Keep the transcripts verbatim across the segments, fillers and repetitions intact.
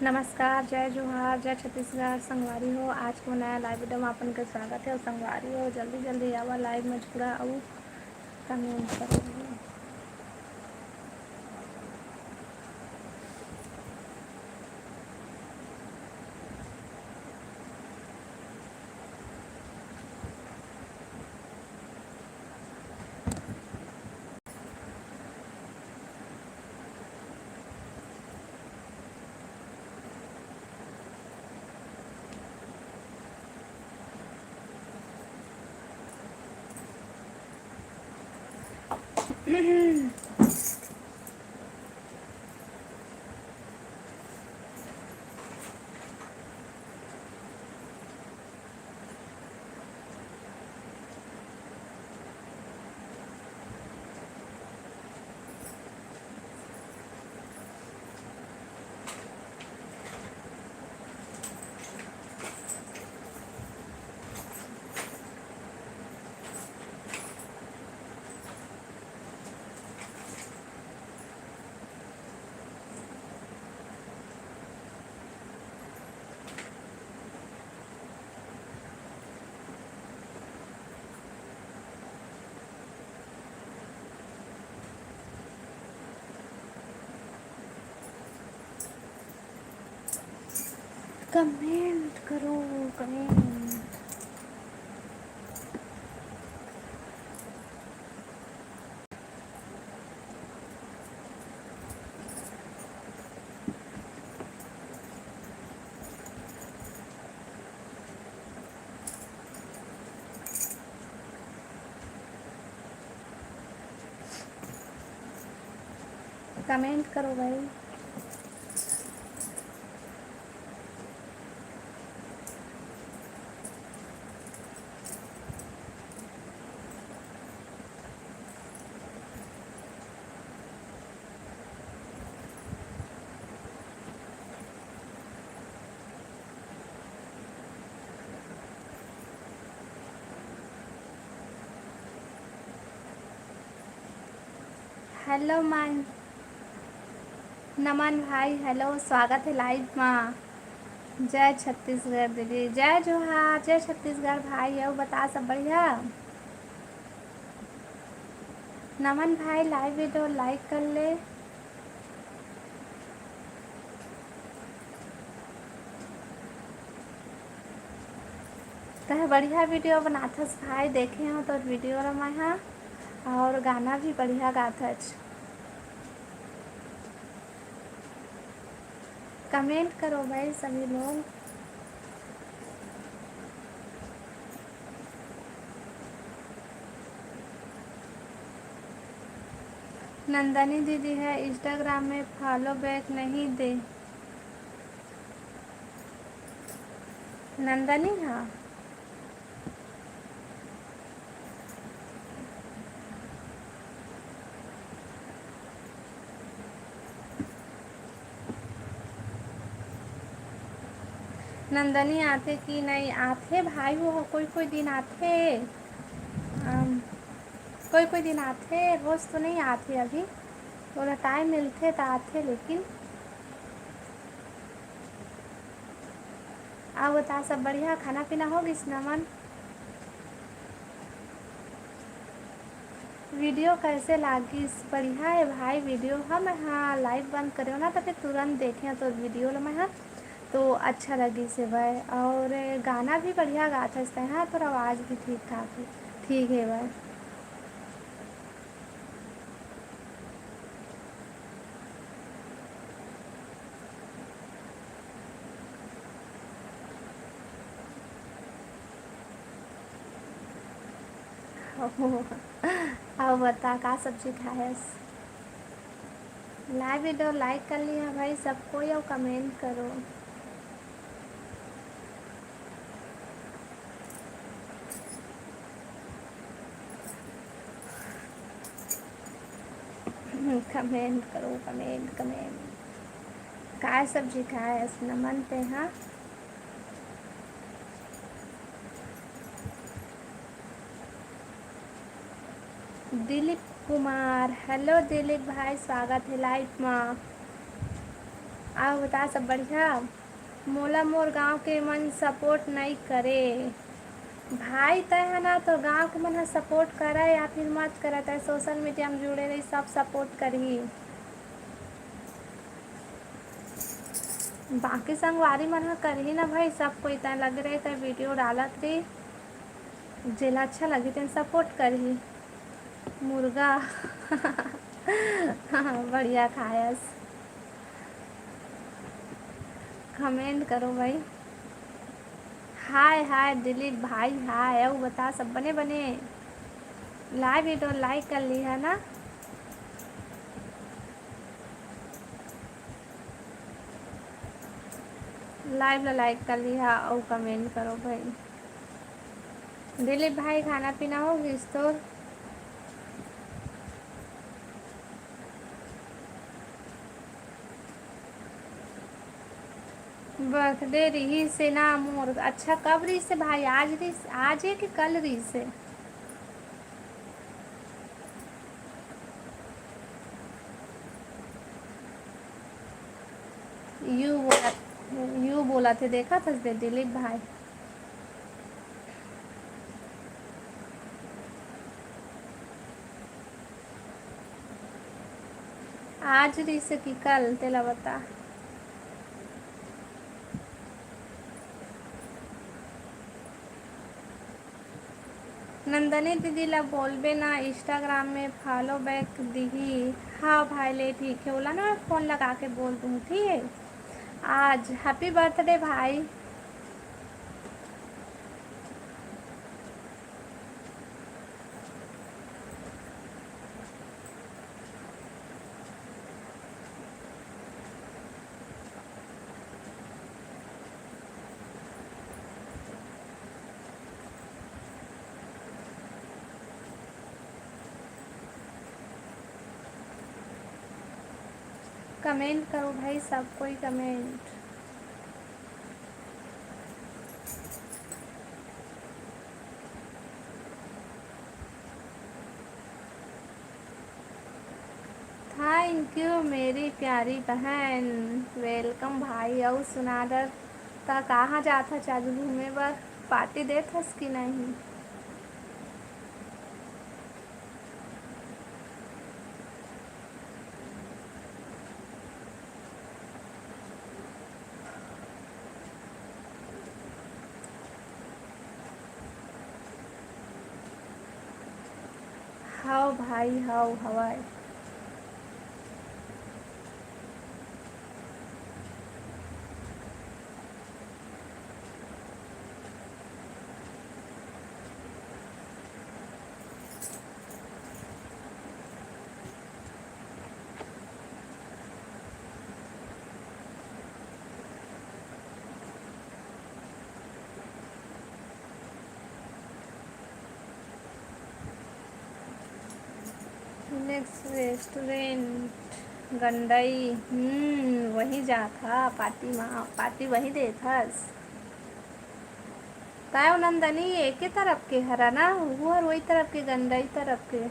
नमस्कार, जय जोहार, जय छत्तीसगढ़। संगवारी हो, आज के नया live video में अपन के स्वागत हे। अउ संगवारी हो, जल्दी जल्दी आवा live में जुड़ा अउ comment करो। Comment करो, comment। Comment करो भाई। Hello my नमन भाई, hello, स्वागत हे live मा। जय छत्तीसगढ़ दीदी, जय जोहार, जय छत्तीसगढ़ भाई। अउ बता, सब बढ़िया? नमन भाई, live video like कर ले। तैं बढ़िया video बनाथस भाई, देखे हंव तोर video ल मैं हा, अउ गाना भी बढ़िया गाथस। Comment करो भाई सभी लोग। नंदनी दीदी ह Instagram में follow back नहीं दे। नंदनी हा। नंदनी आथे कि नहीं? आथे भाई, वो कोई कोई दिन आथे, अम, कोई कोई दिन आथे, रोज तो नहीं आथे। अभी थोड़ा time मिलथे त आथे, लेकिन अउ बता, सब बढ़िया? खाना पीना हो गिस नमन? Video कैसे लागिस? बढ़िया हे भाई video। हाँ, मैं, हाँ, live बंद करेंव ना, त फिर तुरंत देखेंव तोर video ल मैं, हाँ, तो अच्छा लगिस हे भाई। अउ गाना भी बढ़िया गाथस तैं, हाँ, तोर आवाज़ भी ठीक ठाक हे, ठीक हे भाई। अउ बता, का सब्जी खायस? Live video like कर लिहा भाई सब कोई, अउ comment करो। Comment करो, comment, comment। काय सब्जी खायस नमन तैं हा? दिलीप कुमार, hello दिलीप भाई, स्वागत हे live मा। अउ बता, सब बढ़िया? मोला मोर गांव के मन support नई करे। भाई, तय ह ना, तोर गांव के मन ह support करय या फिर मत करय, तय social media म जुड़े रही, सब support करही। बाकी संगवारी मन ह करही ना भाई, सब कोई तय लगे रही, तय video डालत रही, जेला अच्छा लगही तेन support करही। मुर्गा। बढ़िया खायस। Comment करो भाई। हाय हाय दिलीप भाई, हाय। अउ बता, सब बने बने? Live video like कर ली है ना? Live ला like कर लिहा अउ comment करो भाई। दिलीप भाई, खाना पीना हो गिस तोर? Birthday रिहिस हे ना मोर। अच्छा, कब रिहिस हे भाई? आज रिहिस, आज हे कि कल रिहिस हे? यू बोलत, यू बोलत हे, देखत हस दे दिलीप भाई। आज रिहिस हे कि कल, तेला बता। नंदनी दीदी ला बोलबे ना, Instagram में follow back दिही। हाँ भाई, ले ठीक हे, ओला ना मैं phone लगा के बोल दूँ, ठीक हे? आज happy birthday भाई। Comment करो भाई, सब कोई comment। Thank you मेरी प्यारी बहन। Welcome भाई। अउ सुना डर, त कहाँ जात हस आज घूमे बर? Party देत हस कि नहीं? हव भाई, हव, हवय। Next restaurant Gandai. हम्म, वही जात हा party मा, party वही देत हस। काय ओ नंदनी, एके तरफ के हरा ना, वो हर वही तरफ के, गंडई तरफ के।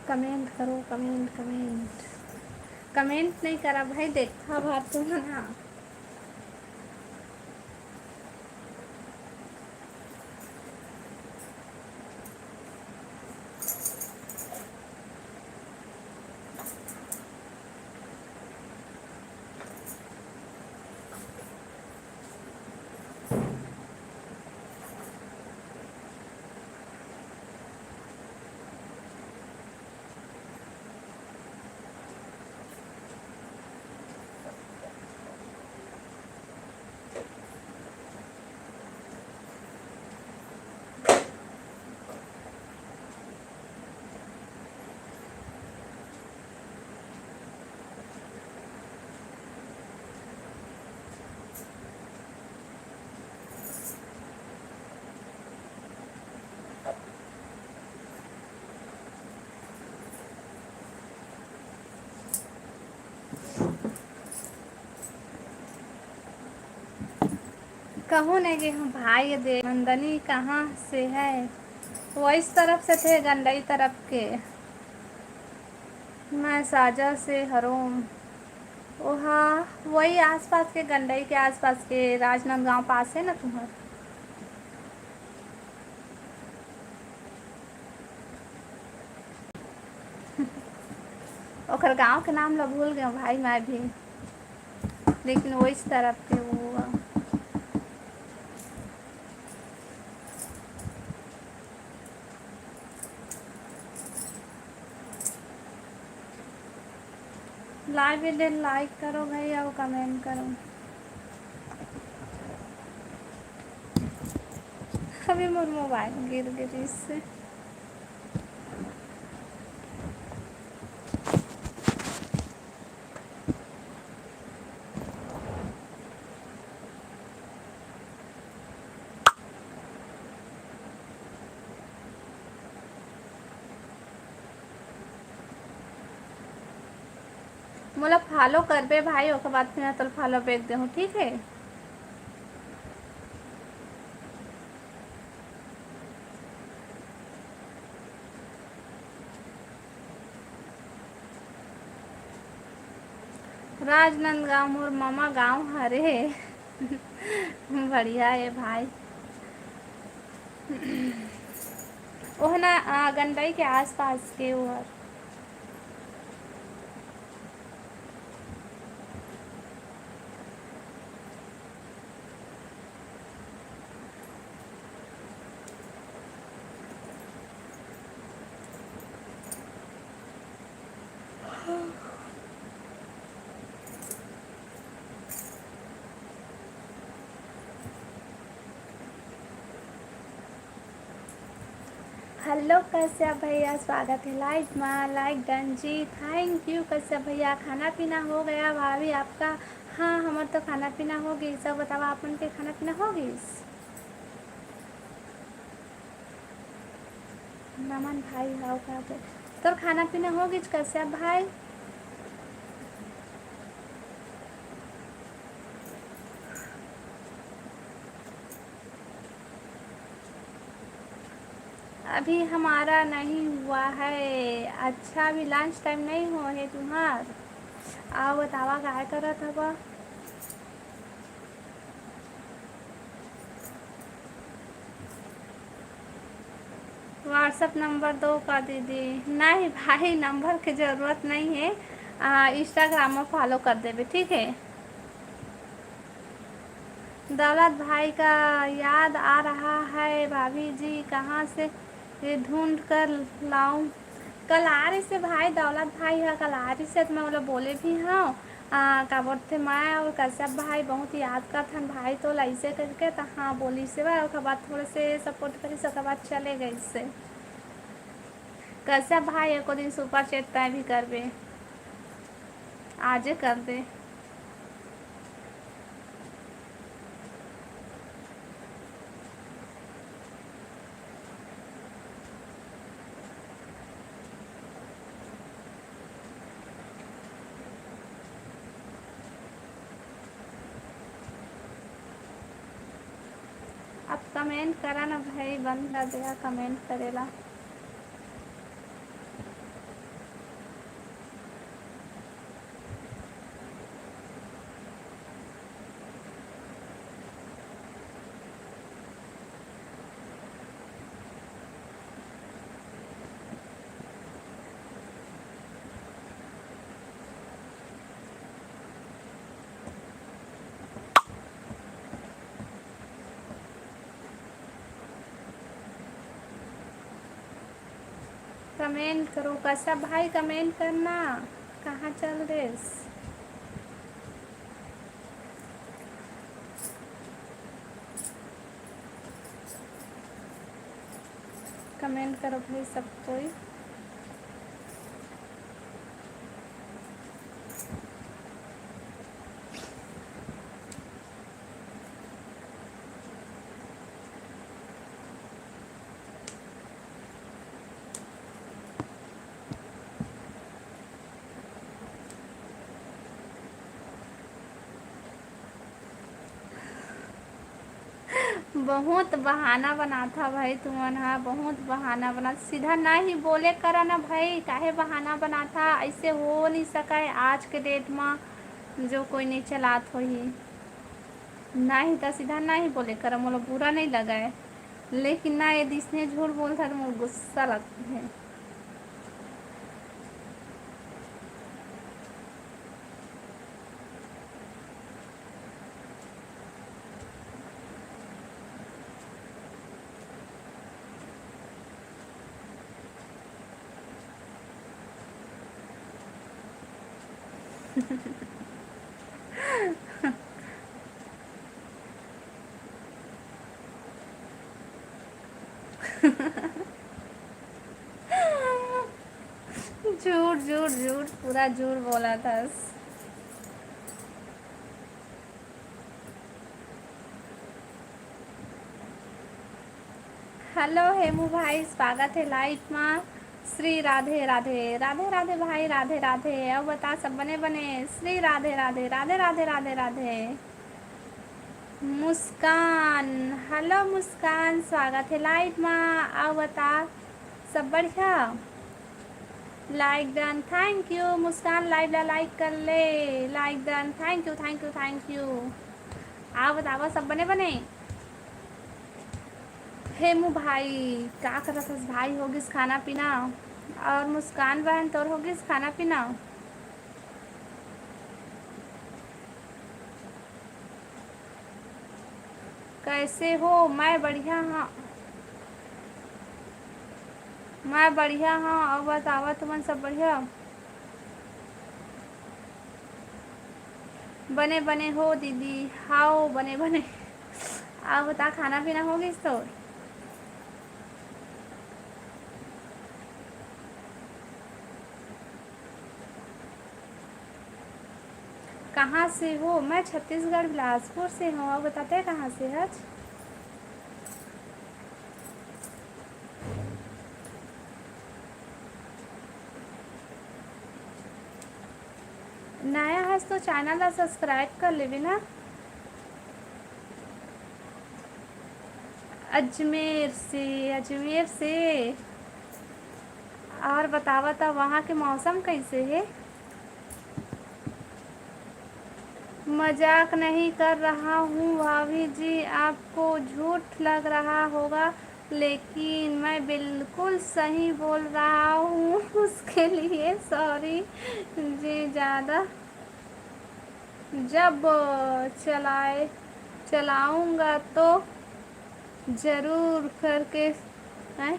Comment करो, comment, comment। Comment नहीं करा भाई, देखा बात तुम ना। कहूँ नहीं गे हूँ भाई, ये दे नंदनी कहाँ से है? वइस तरफ से थे, गंडई तरफ के। मैं साजा से हरों। ओहा वही आसपास के, गंडई के आसपास के, राजनांदगांव पास है ना तुम्हार। ओकर गांव के नाम ला भूल गए भाई मैं भी, लेकिन वइस तरफ के वो। Live ले like करो भाई और comment करो। अभी मोर मोबाइल गिर गिस। मोला follow करबे भाई, ओकर बाद फिर मैं तोला follow back देहूँ, ठीक है? राजनांदगांव मोर ममा गांव हरे। बढ़िया है भाई। ओह ना, आ, गंडई के आसपास के ओहर। Hello कश्यप भैया, स्वागत है live मा। Like done ji, thank you Kashyap भैया। खाना पीना हो गया भाभी आपका? हाँ, हमर तो खाना पीना हो गई। सब बतावा, आपन के खाना पीना हो गई? नमन भाई, हाव का तो तोर खाना पीना हो गई कश्यप भाई? अभी हमारा नहीं हुआ है। अच्छा, अभी lunch time नहीं हुआ है तुम्हार? आओ बतावा, काय करत हवा? WhatsApp number दो का दीदी। नहीं भाई, number के जरूरत नहीं है। आ, Instagram में follow कर देबे, ठीक है? दौलत भाई का याद आ रहा है भाभी जी, कहाँ से ये ढूंढ कर लाऊं? कल आ रही से भाई, दौलत भाई है, कल आ रही से, तो मैं बोला बोले भी हाँ। आ, का बोलते, मैं और कश्यप भाई बहुत याद करथन भाई, तो ऐसे करके तो हाँ बोली से भाई, ओकर बाद थोड़े से support करी से, ओकर बाद चले गई से। कश्यप भाई एको दिन super chat तय भी करबे, आजे कर दे। अब comment करा ना भाई, बंद कर देगा comment करेला। Comment करो कश्यप भाई, comment करना, कहाँ चल देस? Comment करो भाई सब कोई। बहुत बहाना बनाथा भाई, तुमन ह बहुत बहाना बना, सीधा ना ही बोले करा ना भाई, काहे बहाना बनाथा? ऐसे हो नहीं सकय आज के डेट म जो कोई नहीं चलात होही। ना ही त सीधा ना ही बोले करा, मोला बुरा नहीं लगय, लेकिन ना ये दिसने झूठ बोलथा त मोला गुस्सा लगथे। झूठ, झूठ, झूठ, पूरा झूठ बोलथस। हेलो हेमू भाई, स्वागत हे लाइव मा। श्री राधे राधे, राधे राधे भाई, राधे राधे। अउ बता सब बने बने? श्री राधे राधे, राधे राधे, राधे राधे। मुस्कान, हेलो मुस्कान, स्वागत हे लाइव मा। अउ बता सब बढ़िया? Like done, thank you। Muskan live ला लाइक कर ले, like done, thank you, thank you, thank you। अउ बतावा सब बने बने? हेमू भाई, का करत हस भाई? होगिस खाना पीना? अउ मुस्कान बहन, तोर होगिस खाना पीना? कैसे हो? मैं बढ़िया हूँ, मैं बढ़िया हूँ। अउ बतावा, तुमन सब बढ़िया? बने बने हो दीदी? हाओ, बने बने। अउ बता, खाना पीना होगिस तोर? कहाँ से हो? मैं छत्तीसगढ़ बिलासपुर से हूँ। अउ बता, तैं कहाँ से हच? नया हस तो चैनल ला सब्सक्राइब कर लेबे ना। अजमेर से, अजमेर से। अउ बतावा त वहाँ के मौसम कैसे हे? मजाक नहीं कर रहा हूँ भाभी जी, आपको झूठ लग रहा होगा, लेकिन मैं बिल्कुल सही बोल रहा हूँ। उसके लिए सॉरी जी। ज़्यादा जब चलाए, चलाऊँगा तो जरूर करके, हैं,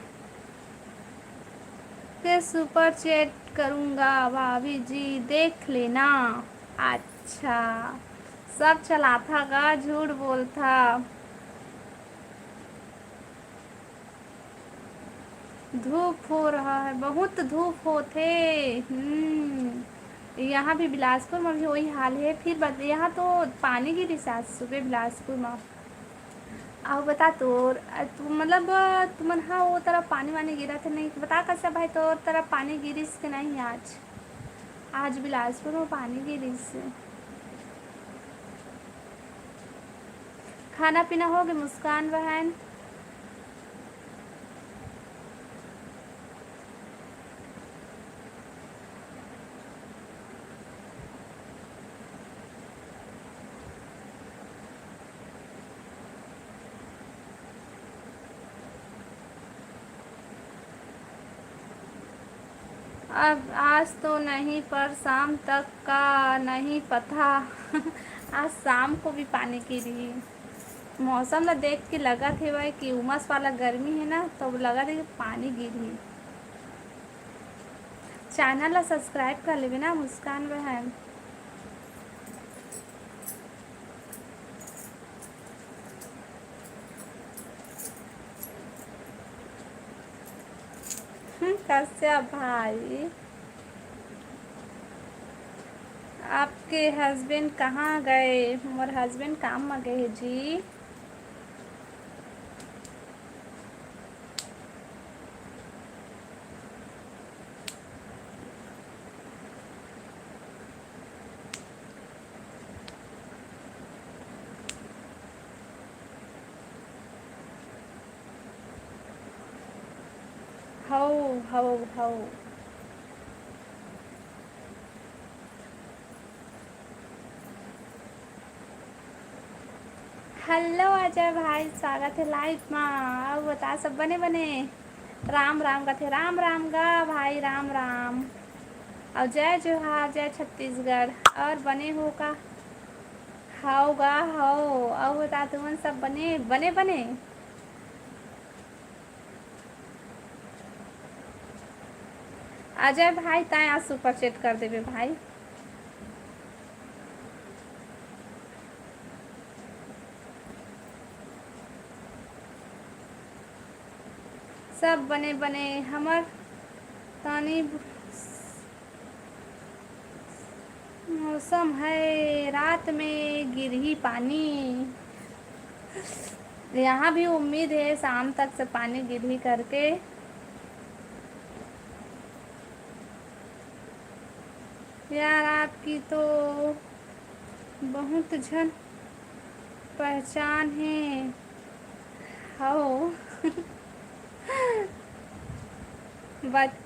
के सुपर चैट करूँगा भाभी जी, देख लेना। अच्छा, सब चलाथा का, झूठ बोलथा। धूप हो रहा है, बहुत धूप होथे। हम्म, यहाँ भी बिलासपुर में भी वही हाल है। फिर बत-, यहाँ तो पानी गिरिस आज सुबह बिलासपुर में। अउ बता तोर, अ, तू, मतलब, अ, तुमन हा वो तरफ पानी वानी गिरत हे नहीं? बता कश्यप भाई, तोर तरफ पानी गिरिस के नहीं आज? आज बिलासपुर में पानी गिरिस। खाना पीना होगे मुस्कान बहन? अब आज तो नहीं, पर शाम तक का नहीं पता। आज शाम को भी पानी गिरही। मौसम ला देख के लगत हेवय कि उमस वाला गर्मी हे ना, तो लगत हे कि पानी गिरही। चैनल ला सब्सक्राइब कर लेबे ना मुस्कान बहन। हम्म, कश्यप भाई, आपके हस्बैंड कहाँ गए? मोर हस्बैंड काम में गए हे जी। हव, हव, हव। Hello अजय भाई, स्वागत हे live मा। अउ बता, सब बने बने? राम राम कथे, राम राम गा भाई, राम राम। अउ जय जोहार, जय छत्तीसगढ़। अउ बने हो का? हव गा, हव। अउ बता, तुमन सब बने, बने, बने? अजय भाई, तैं आज super chat कर देबे भाई। सब बने बने, हमर तनी मौसम है, रात में गिरही पानी। यहाँ भी उम्मीद है शाम तक से पानी गिरही करके। यार, आपकी तो बहुत झन पहचान है। हव। बच-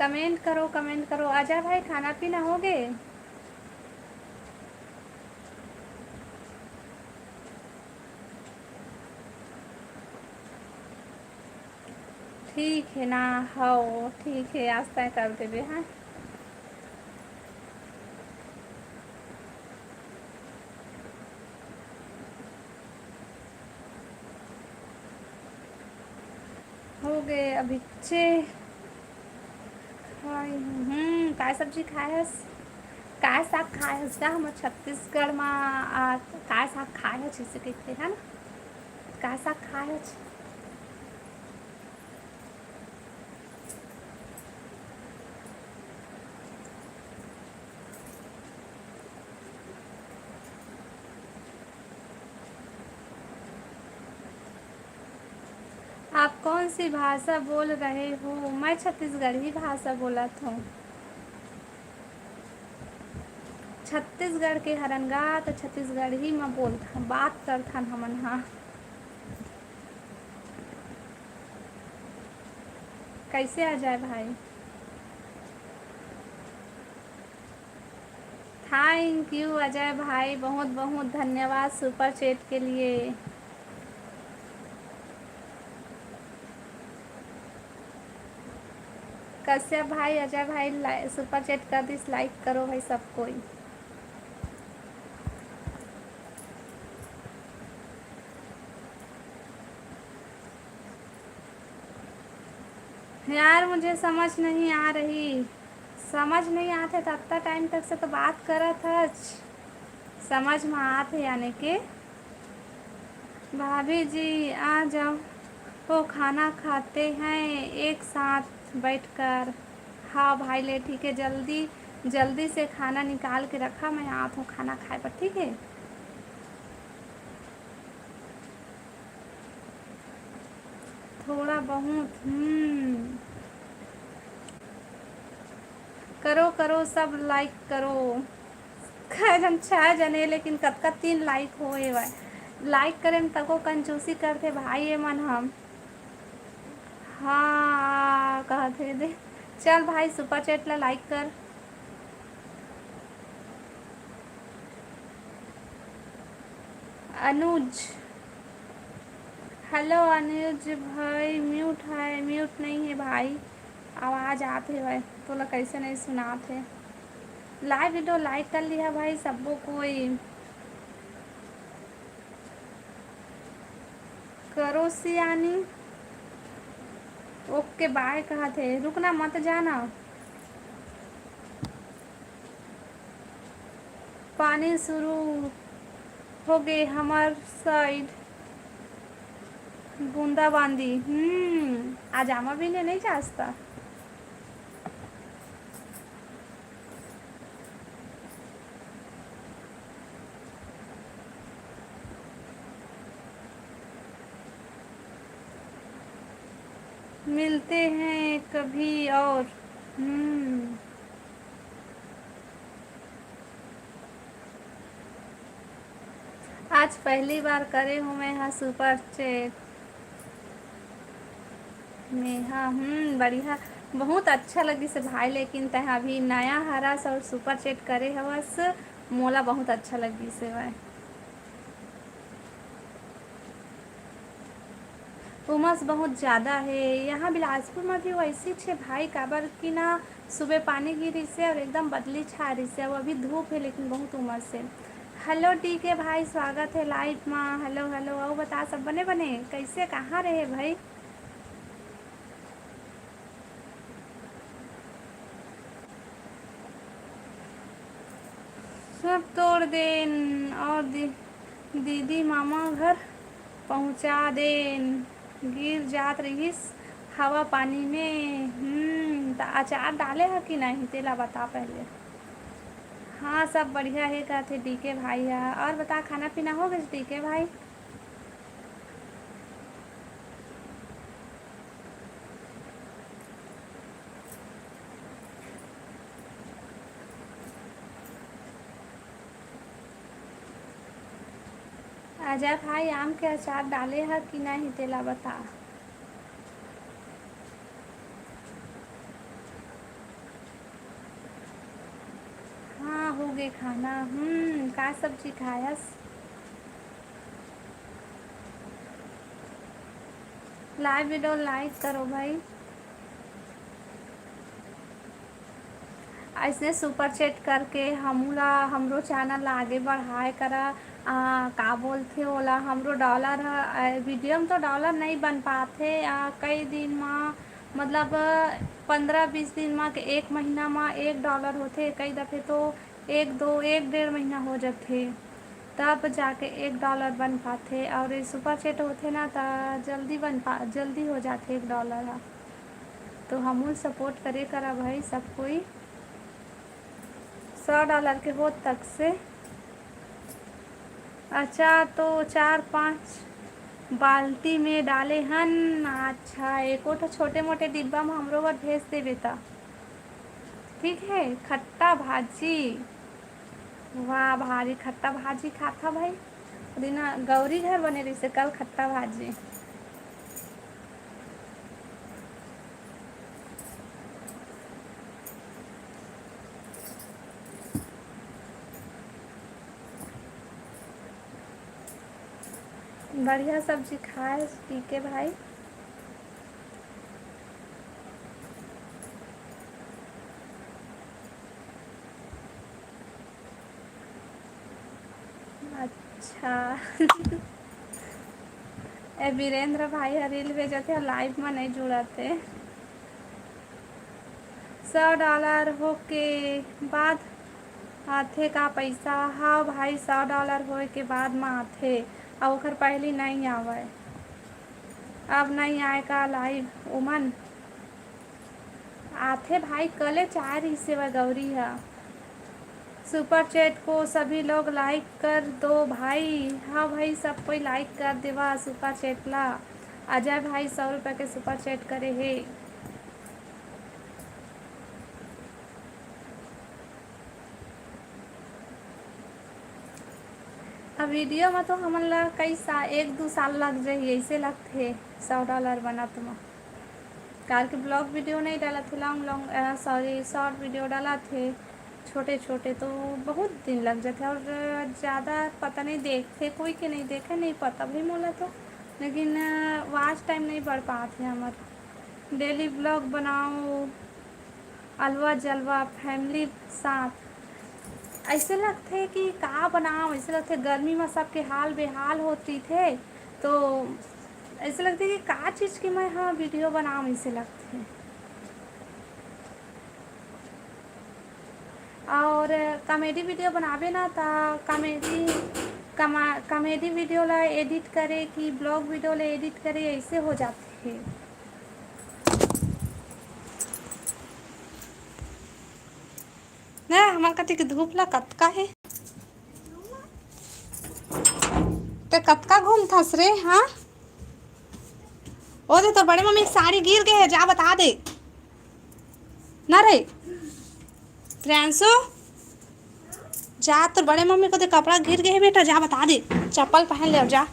Comment करो, comment करो। अजय भाई, खाना पीना हो गे? ठीक हे ना, हव, ठीक हे, आज तय कर देबे, हाँ। हो गे अभिच्चे। खाई हूँ। हम्म, काय सब्जी खाए हस? काय साग खाए हस? का हमर छत्तीसगढ़ मा, आ, काय साग खाए हस, जैसे कहते हैं ना, काय साग खाए हस? आप कौन सी भाषा बोल रहे हो? मैं छत्तीसगढ़ी भाषा बोलत हूँ। छत्तीसगढ़ के हरन गा, त छत्तीसगढ़ी म बोलथन, बात करथन हमन ह। कैसे अजय भाई? Thank you अजय भाई, बहुत बहुत धन्यवाद super chat के लिए। कश्यप भाई, अजय भाई, लाइ-, super chat कर दिस, like करो भाई सब कोई। यार, मुझे समझ नहीं आ रही। समझ नहीं आथे त अतना time तक से तो बात करत हच। समझ म आथे यानी के। भाभी जी, आ जाओ, वो खाना खाते हैं एक साथ बैठकर। हाँ भाई, ले ठीक है, जल्दी, जल्दी से खाना निकाल के रखा, मैं आत हूँ खाना खाए बर, ठीक है? थोड़ा बहुत, हम्म। करो, करो, सब like करो। कै झन? छह जने, लेकिन कतका तीन like होए हवय? Like करे म तको कंजूसी करथे भाई, ए मन हम। हाँ, कहत हे दे। चल भाई, super chat ला like कर। अनुज, hello अनुज भाई, mute है, mute नहीं है भाई, आवाज आत हे भाई, तोला कैसे नहीं सुनात हे? Live video like कर लिहा भाई, सबो कोई। करो सियानी। OK, bye कहत हे, रुकना मत जाना। पानी शुरू हो गे हमर side, बूंदाबांदी। हम्म, आज आमा भी ने नहीं जासता। मिलते हैं कभी और। हम्म। आज पहली बार करे हूँ मैं हा super chat। नेहा, हम्म, बढ़िया, बहुत अच्छा लगिस हे भाई, लेकिन तैं अभी नया हरस और super chat करे हवस, मोला बहुत अच्छा लगिस हे भाई। उमस बहुत ज्यादा हे। यहाँ बिलासपुर में भी वैसे छे भाई, काबर कि ना सुबह पानी गिरिस हे और एकदम बदली छा रहिस हे। अब अभी धूप हे लेकिन बहुत उमस हे। Hello D K भाई, स्वागत हे live मा। Hello, hello, अउ बता सब बने बने, कैसे कहाँ रहे भाई? सब तोड़ देन और दी-, दीदी मामा घर पहुँचा देन। गिर जात रहिस हवा पानी में। हम्म, त अचार डाले ह कि नहीं, तेला बता पहले। हाँ, सब बढ़िया हे, कहथे D K भाई ह। और बता, खाना पीना हो गइस D K भाई? अजय भाई, आम के अचार डाले ह कि नहीं, तेला बता। हाँ, हो गे खाना। हम्म, का सब्जी खायस? Live video like करो भाई। अइसने super chat करके हमू ला, हमरो channel ला आगे बढ़ाए करा। आ, का बोलथे ओला, हमरो dollar ह, आ, video में तो dollar नहीं बन पाथे। आ, कई दिन म, मतलब, पंद्रह बीस दिन म के एक महीना म एक dollar होथे, कई दफे तो एक दो, एक डेढ़ महीना हो जाथे, तब जाके एक dollar बन पाथे। और ये super chat होथे ना, त जल्दी बन पा, जल्दी हो जाथे एक dollar ह। तो हमू ल support करे करा भाई सब कोई। सौ dollar के होत तक से। अच्छा, तो चार पाँच बाल्टी में डाले हन। अच्छा, एको ठो छोटे मोटे डिब्बा में हमरो बर भेज देबे त। ठीक है, खट्टा भाजी। वाह, भारी खट्टा भाजी खाता भाई। ओ दिन गौरी घर बने रहिसे कल खट्टा भाजी। बढ़िया सब्जी खाए, ठीक है भाई। अच्छा। ए वीरेंद्र भाई ह reel भेजत हे, live म नइ जुड़त हे। सौ dollar होके बाद आथे का पइसा? हाँ भाई, सौ dollar होए के बाद म आथे, अउ ओखर पहिली नइ आवय। अब नइ आय का live ओमन? आथे भाई, कले चार हिस्से वा गौरी ह। Super chat को सभी लोग like कर दो भाई। हाँ भाई, सब कोई like कर देवा super chat ला। अजय भाई सौ रुपया के super chat करे हे। अब video म तो हमन ला कई सा-, एक दू साल लग जाही, अइसे लगथे सौ dollar बनत म। काबर कि vlog video नइ डालत हे, long long, अ, sorry, short video डालत हे छोटे छोटे, तो बहुत दिन लग जाथे और ज्यादा पता नहीं देखथे कोई के नहीं देखे, नहीं पता भाई मोला तो, लेकिन, अ, watch time नहीं बढ़ पात हे हमर। Daily vlog बनाओ, अलवा जलवा family साथ। अइसे लगथे कि का बनाओ, अइसे लगथे गर्मी म सबके हाल बेहाल होत रहिथे, तो अइसे लगथे कि का चीज के मैं हा video बनाओ, अइसे लगथे। और comedy video बनाबे ना, त comedy, कमा-, comedy video ला edit करे कि vlog video ला edit करे, अइसे हो जाथे। ना, हमर कति के धूप ला कतका हे। ते कतका घूमथस रे, हाँ? ओ दे, तोर बड़े मम्मी के साड़ी गिर गे हे, जा बता दे। ना रे, प्रियांशु, जा, तोर बड़े मम्मी को दे, कपड़ा गिर गे हे बेटा, जा बता दे। चप्पल पहन ले जा।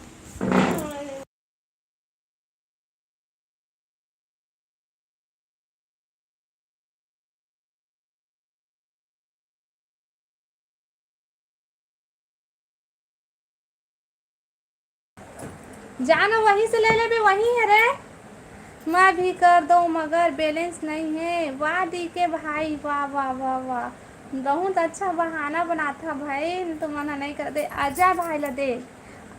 जाना वहीं से ले लेबे, वहीं है रे। मैं भी कर दो मगर बैलेंस नहीं है। वाह दी के भाई, वाह, वाह, वाह, वाह। बहुत अच्छा बहाना बनाथा भाई, तुमन ह नहीं कर दे। अजय भाई ला दे।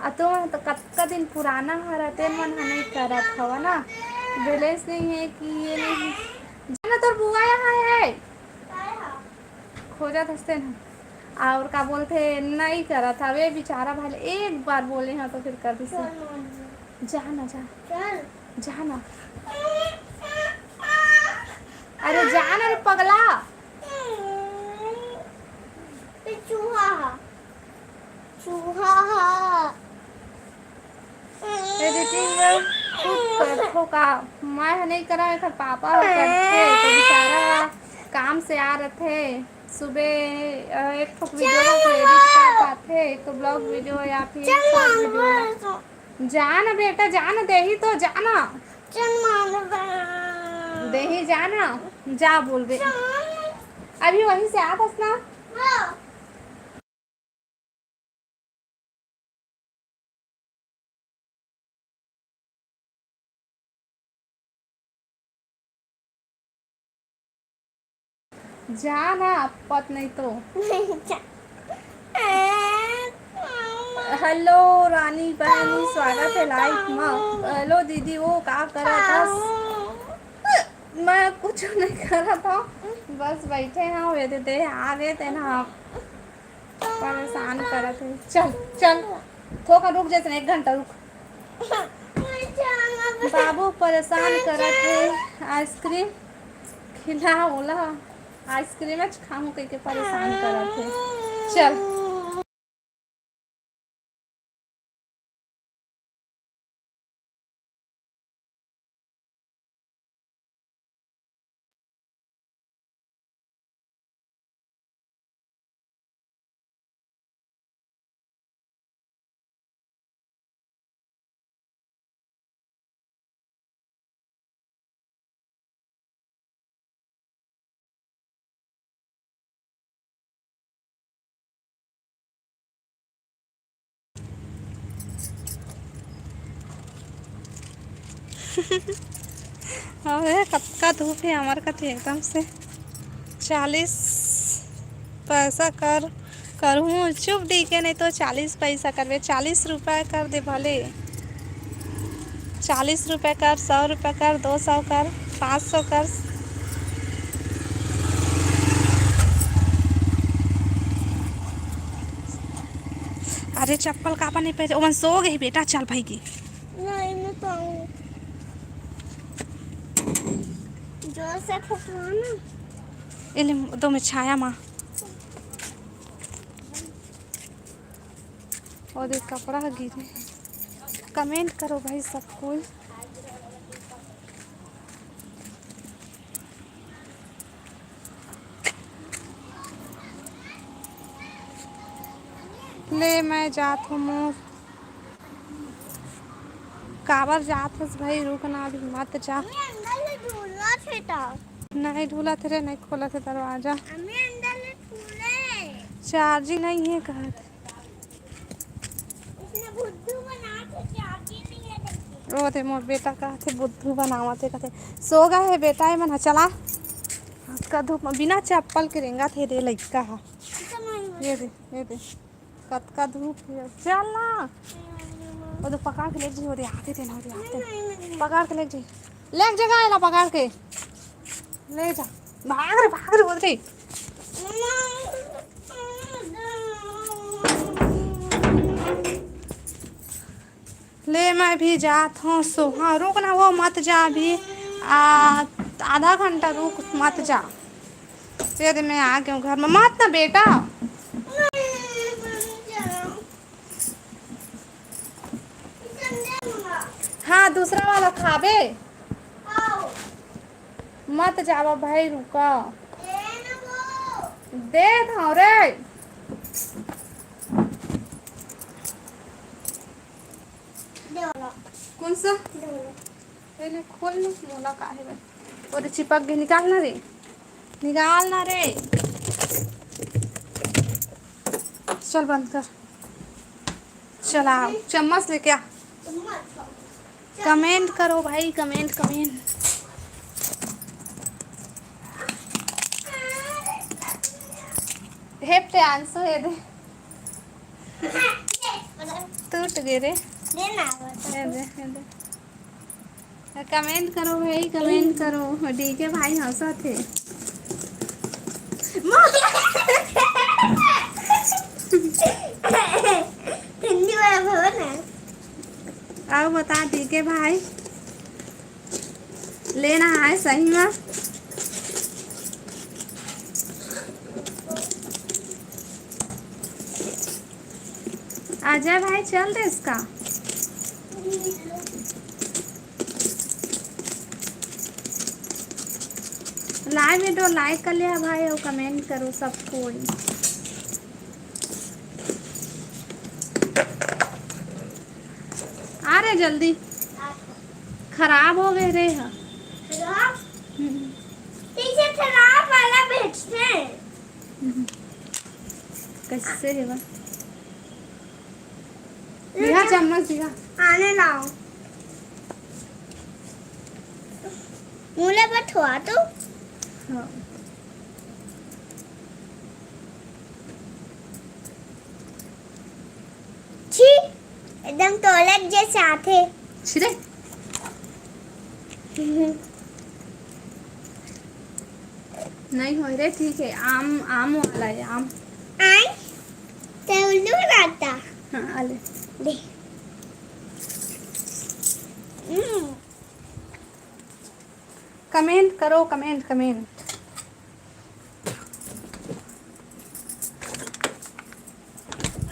आ तुमन तो कतका दिन पुराना हरा, ते मन ह नहीं करत हवा ना। बैलेंस नहीं है कि ये नहीं। जाना तोर बुआ यहाँ है। खोजत हस तेन ह। और का बोलथे, नहीं करत हवे बेचारा भाई, एक बार बोले हंव तो फिर कर दिस। चल मान ले। जा ना, जा। चल। जा ना। अरे जा ना रे पगला। ये चूहा है। चूहा है। एडिटिंग में खुद करथो का? मैं ह नहीं करा, एकर पापा ह करथे। तो बेचारा काम से आ रथे सुबह, अ, एक ठो वीडियो ला एडिट कर पाथे, एक तो ब्लॉग वीडियो या फिर चल शॉर्ट मामा, वीडियो। जा ना बेटा, जा ना, देही तो जा ना। चल मामा। देही जा ना, जा बोलबे। चल। अभी वहीं से आत हस ना? हाँ। जा ना, अप्पत नहीं तो। नहीं जा। हेलो रानी बहनी, स्वागत है लाइव मा। हेलो दीदी, वो का करत हस? मैं कुछ नहीं करत हंव, बस बैठे हंव, ये दे, दे, आ गए तेन ह। परेशान करत हे। चल, चल, थोका रुक जइसे एक घंटा रुक। बाबू परेशान करत हे, आइसक्रीम खिला ओला, आइसक्रीम च खाहूं कहिके परेशान करत हे। चल। अबे कतका धूप हे हमर कति एकदम से। चालीस पैसा कर, करहूँ चुप दी के, नहीं तो चालीस पैसा करबे, चालीस रुपया कर दे भले। चालीस रुपया कर, सौ रुपया कर, दो सौ कर, पाँच सौ कर। अरे चप्पल काबर नहीं पहने? ओमन सो गए बेटा, चल भाई के। नहीं, मैं पाऊँ। जोर से फुकवा ना। ए ले, दो में छाया माँ। और देख, कपड़ा ह गिरे। कमेंट करो भाई सब कोई। ले, मैं जात हूँ मोर। काबर जात हस भाई, रुक ना, अभी मत जा। मम्मी, अंदर ले ढूलत हे त। नहीं ढूलत हे रे, नहीं खोलत हे दरवाजा। मम्मी, अंदर ले ढूले। चार्जिंग नहीं है कहत। इसने बुद्धू बना के चार्जिंग नहीं है देखिए। ओ रे, मोर बेटा कहत हे बुद्धू बनावत हे, कहत हे, सो गे हे बेटा, ए मन ह चला। आज का धूप में बिना चप्पल के रेंगत हे रे लइका ह। ये दे, ये दे। कतका धूप हे, चल ना। वो तो पकड़ के लेके जाइए, वो दे आते थे ना, वो दे आते। पकड़ के लेके जाइए, लेके जगह है ना, पकड़ के ले जा। भाग रे, भाग रे, बोल रे। ले, मैं भी जात हूँ सोहा। रुक ना, वो मत जा अभी। आ, आधा घंटा रुक, मत जा। ये दे, मैं आ गया हूँ घर में। मत ना बेटा। हाँ, दूसरा वाला खाबे। मत जावा भाई, रुका। दे दो रे। कौन सा? पहले खोल ले, मोला का हे भाई। वो तो चिपक गई, निकाल ना रे, निकाल ना रे। चल बंद कर। चला, चम्मच लेके आ। कमेंट करो भाई, कमेंट, कमेंट। हे प्रियांशु, हे दे। टूट गए रे। दे ना, वो तो। ये दे, ये दे। कमेंट करो भाई, कमेंट करो। डीके भाई हंसत हे। हिंदी वाला भवन है। आओ बता डीके भाई, लेना है सही में। अजय भाई चल दे इसका। लाइव वीडियो लाइक कर लिया भाई और कमेंट करो सब कोई। आ रे जल्दी। खराब हो गए रे ह। खराब? हम्म। पीछे खराब वाला भेजते हैं। हम्म। कैसे है बा? ये दिया चम-, चम्मच दिया। आने लाओ। मुँह ले बठवा तो। हाँ। छी, एकदम टॉयलेट जैसे आथे। छी रे। नहीं हो रे, ठीक है, आम, आम वाला है, आम। आय, ते उल्लू रहता। हाँ, आ ले। दे। हम्म। कमेंट करो, कमेंट, कमेंट।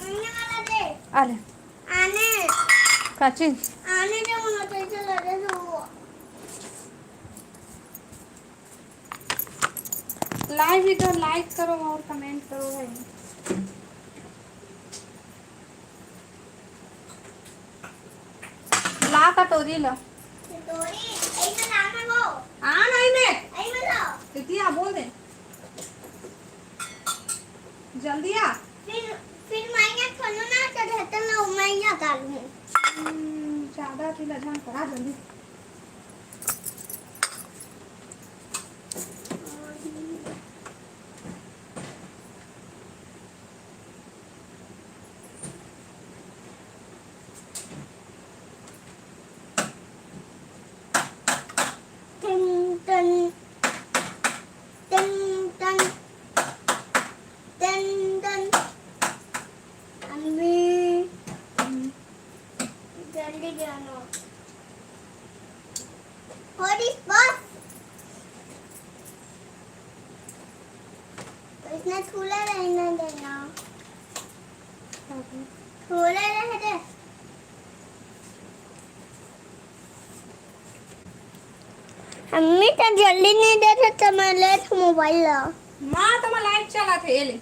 आने वाला दे। आ ले। आने। का चीज? आने दे, मुझे पैसे लगे थे वो। लाइव वीडियो लाइक करो और कमेंट करो भाई। ला कटोरी ला। कटोरी, ऐसे लाना वो। आ नहीं मैं। ऐसे ला। किती आ बोल दे। जल्दी आ। फिर, फिर मैं यहाँ खोलूँ ना तो ढक्कन लो, मैं यहाँ डालूँ। हम्म, ज्यादा थी लजान करा जल्दी। टन, टन, टन, टन, टन, टन। अम्मी, जल्दी जाना। What is बस? इसने खुला रहना देना। खुला रह दे। अम्मी तो जल्दी नहीं देते तो मैं लेत मोबाइल ला। माँ तो मैं लाइट चला थे, ये ले।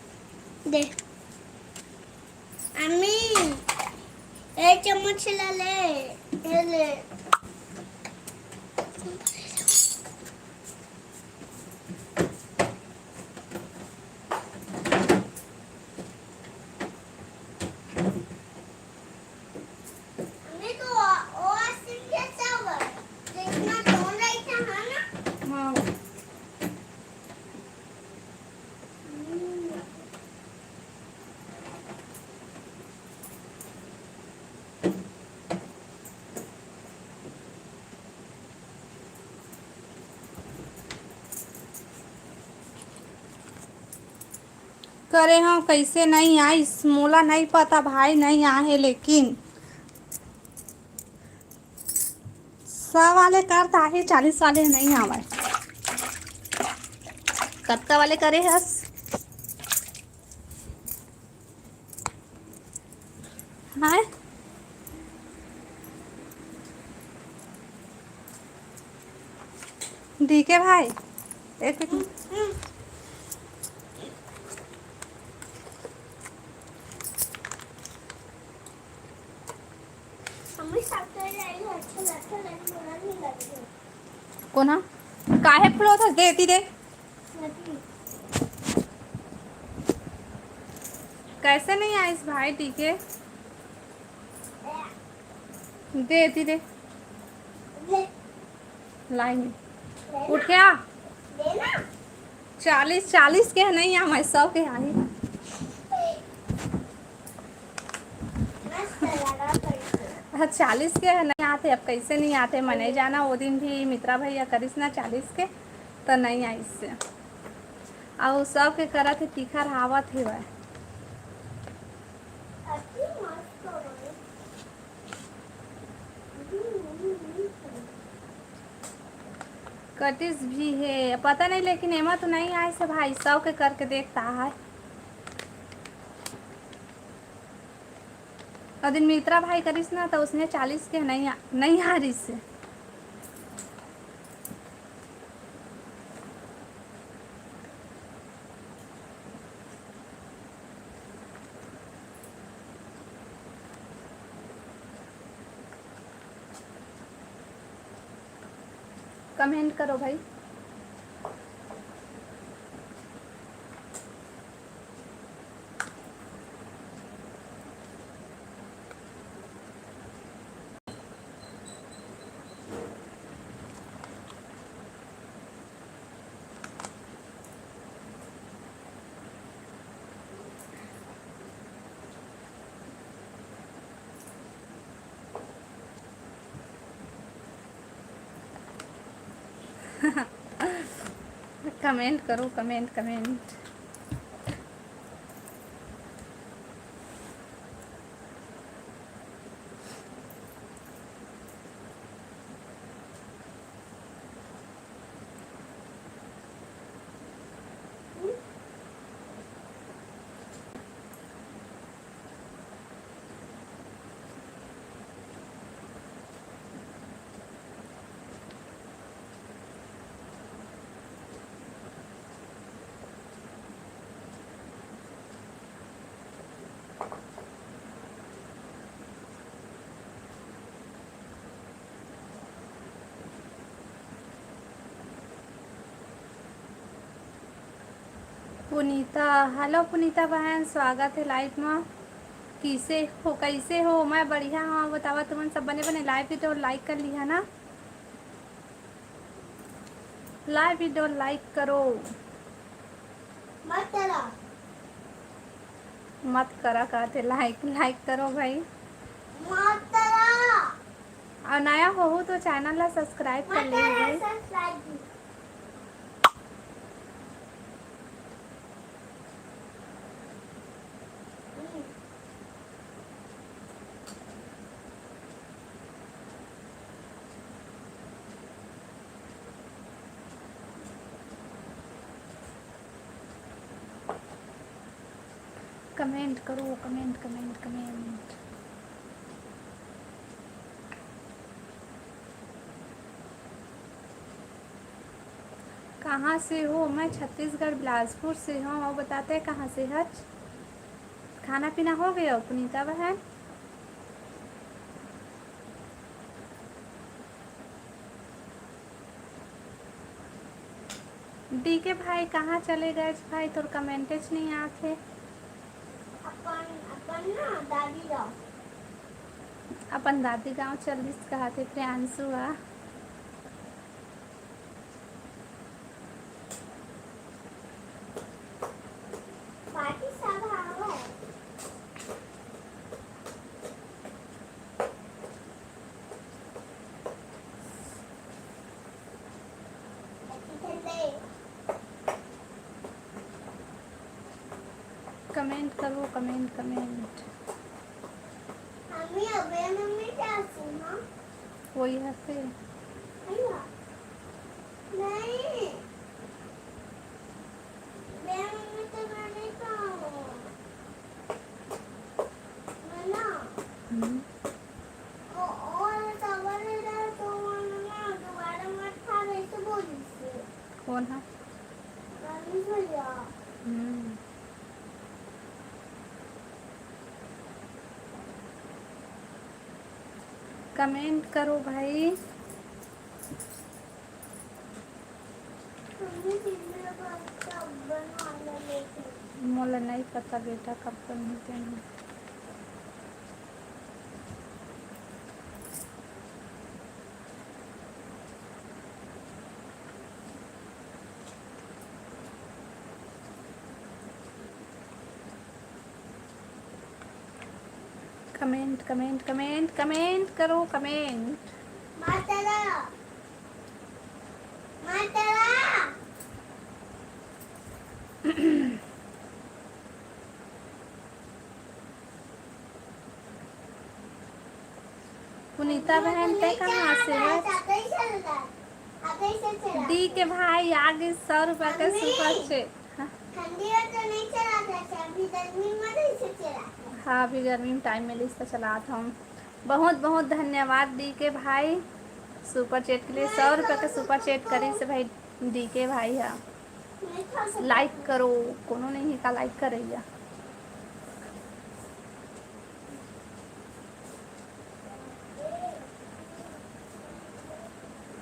दे। अम्मी, ए चम्मच ला ले, ये ले। अम्मी, तो वो, वो सिम कैसा हुआ? जितना फोन रही था, है ना? हाँ। हम्म। करे हव, कइसे नइ आइस, मोला नइ पता भाई, नइ आए हे, लेकिन सौ वाले कर त आही, चालीस वाले नइ आवय। कतका वाले करे हस? हाय डीके भाई, एक मिनट। मम्मी, साथ कोन हा? काहे फुलावत हस? दे, एती दे। कैसे नहीं आइस भाई, ठीक है? दे, एती दे। लाइन। उठ गया। चालीस, चालीस के नहीं आ, मैं सौ के आई। हाँ, चालीस के नहीं आते, अब कैसे नहीं आते, मैं नहीं जाना। वो दिन भी मित्रा भैया करिस ना चालीस के, तो नहीं आइस। अउ सब के करत हे, तीखा रहावत हे वह। कटिस भी हे, पता नहीं, लेकिन एमा तो नहीं आइस भाई, सौ के करके देखता है। और दिन मित्रा भाई करिस ना, तो उसने चालीस के नहीं आ, नहीं आ रही से। कमेंट करो भाई। कमेंट करो, कमेंट, कमेंट। पुनीता, हेलो पुनीता बहन, स्वागत है लाइव में। किसे हो, कैसे हो? मैं बढ़िया हूँ, बतावा तुमन सब बने बने। लाइव वीडियो लाइक कर लिहा ना, लाइव वीडियो लाइक करो। मत करा। मत करा कहते, लाइक, लाइक करो भाई। मत करा। और नया होहू तो चैनल ला सब्सक्राइब कर मत ले करा भाई। सब्सक्राइब। कमेंट करो, कमेंट, कमेंट, कमेंट। कहाँ से हो? मैं छत्तीसगढ़ बिलासपुर से हूँ। और बताते कहाँ से हच? खाना पीना हो गया पुनीता बहन? डीके भाई कहाँ चले गए भाई, तोर कमेंटेच नहीं आत हे। अपन, अपन ना दादी गाँव। अपन दादी गाँव चल दिस कहत हे प्रियांशु हा। कमेंट करो, कमेंट, कमेंट। मम्मी, अबे मम्मी क्या सुना? वही हंसे। भैया, नहीं। बे मम्मी तो मैं नहीं खाऊँ। मैं ना। हम्म। ओ, और चावल ले रहा तो वो ना दोबारा मत खा, वैसे बोली से। कौन है? मनीष भैया। हम्म। कमेंट करो भाई। मोला नहीं पता बेटा कब बनही तेन। कमेंट, कमेंट, कमेंट, कमेंट करो, कमेंट। मातारा, मातारा। पुनीता बहन, तै कहाँ से हस? डी के भाई, आगे सौ रुपया के सुपर चैट। हाँ। ठंडी में तो नहीं चलाता, अभी गर्मी में नहीं से चलाता। हाँ, अभी गर्मी में टाइम मिलिस त चलात हूँ। बहुत बहुत धन्यवाद डी के भाई, सुपर चैट के लिए। सौ रुपया के सुपर चैट करिस भाई डी के भाई हा। लाइक करो, कोनो नहीं है का लाइक करैया।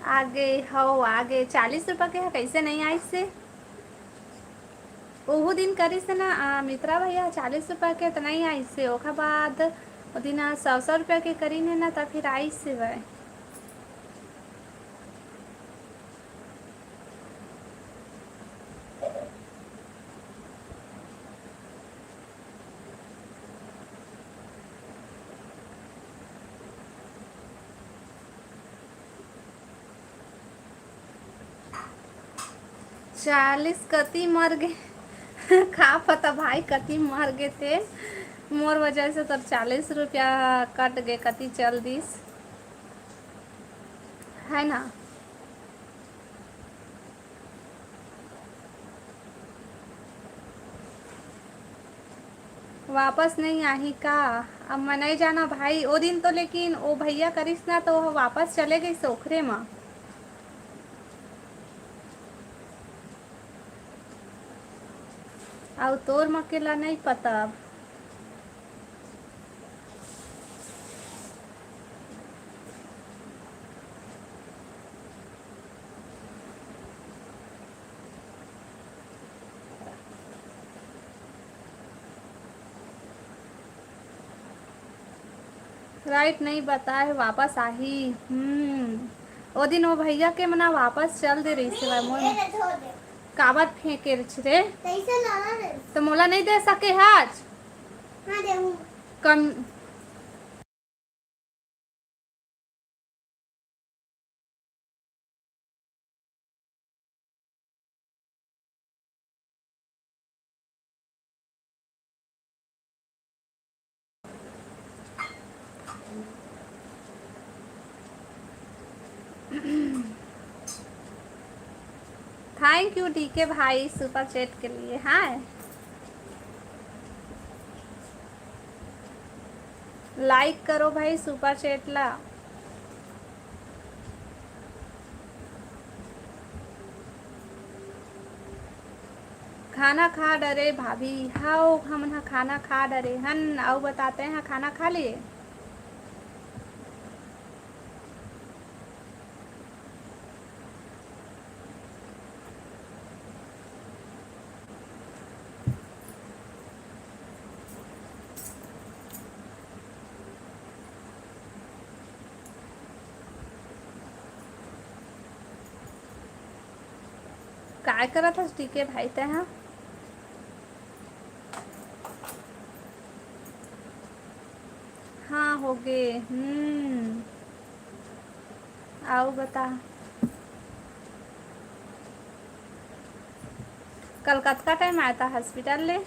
आगे हव, आगे चालीस रुपया के ह, कैसे नहीं आइस हे? ओहू दिन करिस हे ना, आ, मित्रा भैया, चालीस रुपया के त नहीं आइस हे। ओखर बाद ओ दिन सौ सौ रुपया के करिन हे ना, त फिर आइस हे वह। चालीस कति मर गे। का पता भाई कति मर गे ते। मोर वजह से तोर चालीस रुपया कट गे, कति चल दिस, है ना? वापस नहीं आही का? अब मैं नहीं जाना भाई। ओ दिन तो लेकिन ओ भैया करिस ना, तो ओह वापस चले गइस ओखरे म। अउ तोर म के ला नहीं पता अब। राइट नहीं बताए, वापस आही। हम्म, ओ दिन ओ भैया के मना वापस चल दे रहिस हे भाई मोर। काबर फेंके रहिस रे? तो मोला नहीं दे सके हस? हाँ, देहूँ। कम थैंक यू डीके भाई सुपर चैट के लिए। हाँ, लाइक करो भाई सुपर चैट ला। खाना खा डरे भाभी। हाओ, हमन ह खाना खा डरे हन। अउ बताते हैं, खाना खा लिए? काय करत हस डीके भाई तैं हा? हाँ, होगे। हम्म। अउ बता। कल कतका टाइम आए ता हॉस्पिटल ले?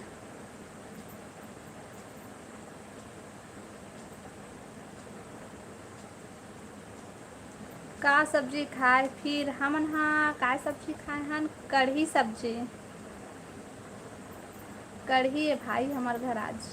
का सब्जी खाए? फिर हमन हा का सब्जी खाए हन? कढ़ी सब्जी। कढ़ी ए भाई हमर घर आज।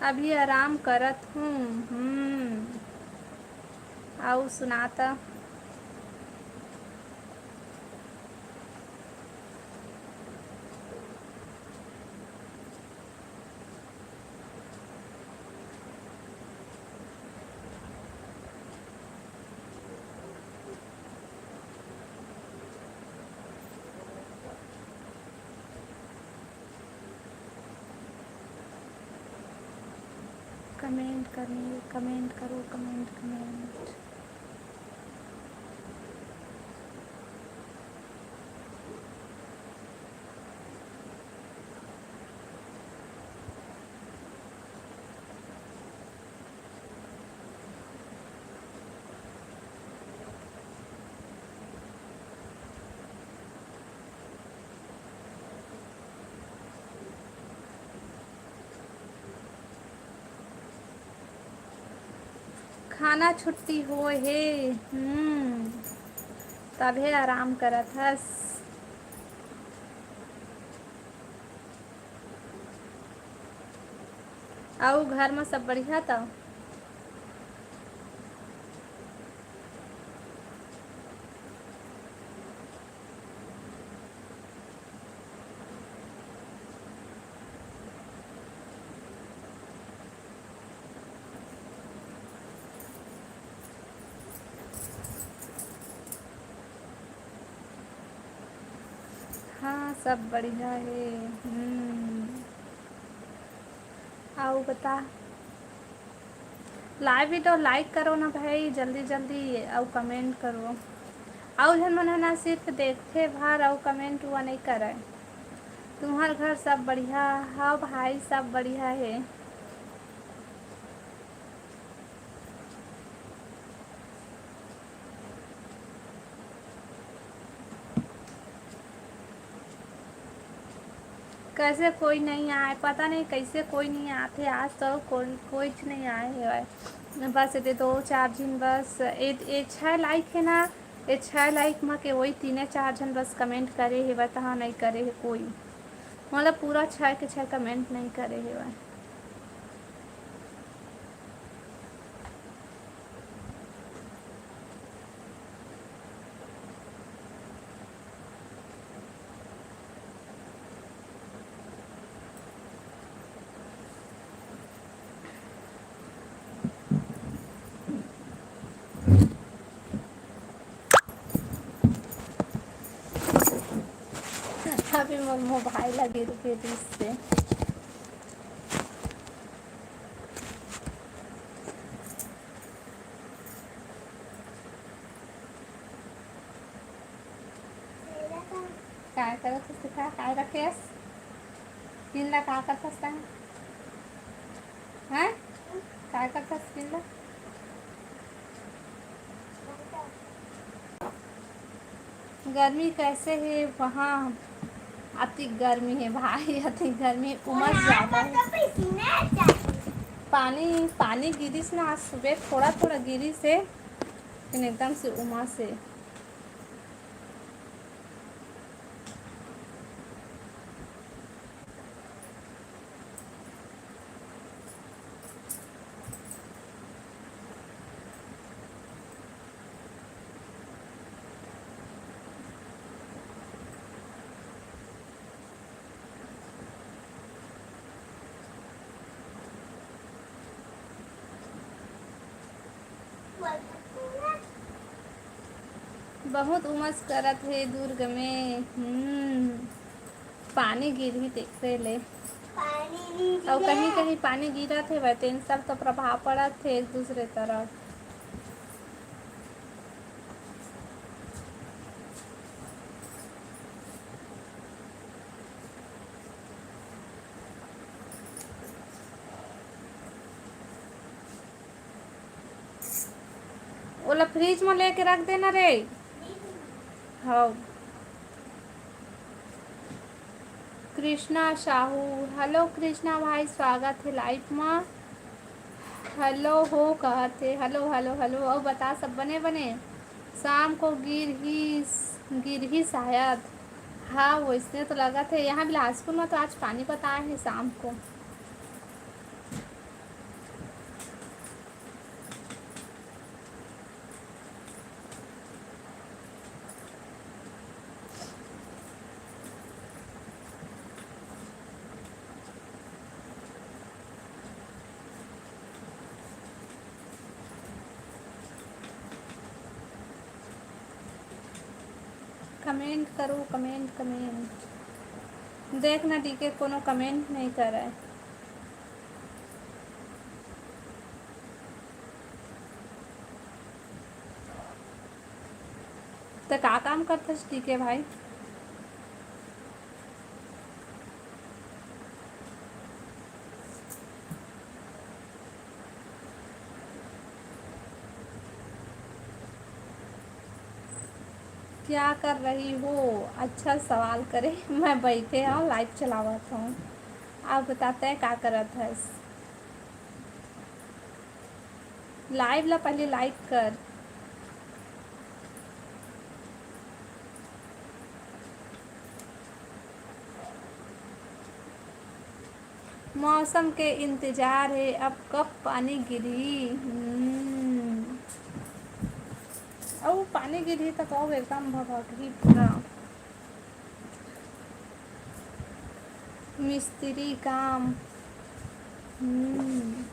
अभी आराम करत हूँ। हम्म, अउ सुनाता। कमेंट करने, कमेंट करो, कमेंट, कमेंट। खाना छुट्टी होए हे। हम्म, तभे आराम करत हस। अउ घर म सब बढ़िया त? हाँ, सब बढ़िया हे। हम्म। अउ बता, live video like करो ना भाई, जल्दी जल्दी, अउ comment करो। अउ झन मन ह ना सिर्फ देखथे भर अउ comment हुआ नइ करय। तुम्हर घर सब बढ़िया? हाँ भाई, सब बढ़िया हे। कैसे कोई नहीं आए, पता नहीं कैसे कोई नहीं आते। आज तो कोई, कोई नहीं आए हे। बस एदे दो चार झिन बस, ए, ए छः like हे ना, ए छः like म के वही तीने चार झन बस comment करे हे, बता नहीं करे हे कोई। मतलब पूरा छः के छः comment नहीं करे हे। अभी मोर मोबाइल लगे रुके दिस से। काय करत हस? का, काय रखेस? पिन ला का करत हस तैं? हैं? काय करत हस पिन ला? गर्मी कैसे हे वहाँ? अति गर्मी हे भाई, अति गर्मी, उमस ज्यादा हे। पानी, पानी गिरिस ना आज सुबह, थोड़ा थोड़ा गिरिस हे, लेकिन एकदम से उमस हे। बहुत उमस करत हे दुर्ग में। हम्म, पानी गिरही तेकरे ले। पानी नहीं अउ गिरे। कहीं कहीं पानी गिरत हे, तेन सब तो प्रभाव पड़त हे एक दूसरे तरफ। ओला फ्रिज म लेके रख देना रे। हव। कृष्णा साहू, hello कृष्णा भाई, स्वागत हे live म। Hello हो कहत हे, hello, hello, hello। अउ बता, सब बने बने? शाम को गिरही, गिरही शायद। हाँ, वइसने तो लगत हे। यहाँ बिलासपुर म तो आज पानी बताए हे शाम को। कमेंट करो, कमेंट, कमेंट। देख ना, डीके कोनो कमेंट नहीं करे। त का काम करथस डीके भाई? क्या कर रही हो? अच्छा सवाल करे। मैं बैठे हूँ, लाइव चलावत हूँ। आप बता, तैं का करत हस? लाइव ला पहले लाइक कर। मौसम के इंतजार हे, अब कब पानी गिरही। हम्म। अउ पानी गिरही त कहू एकदम भभकही पूरा। मिस्त्री काम। हम्म।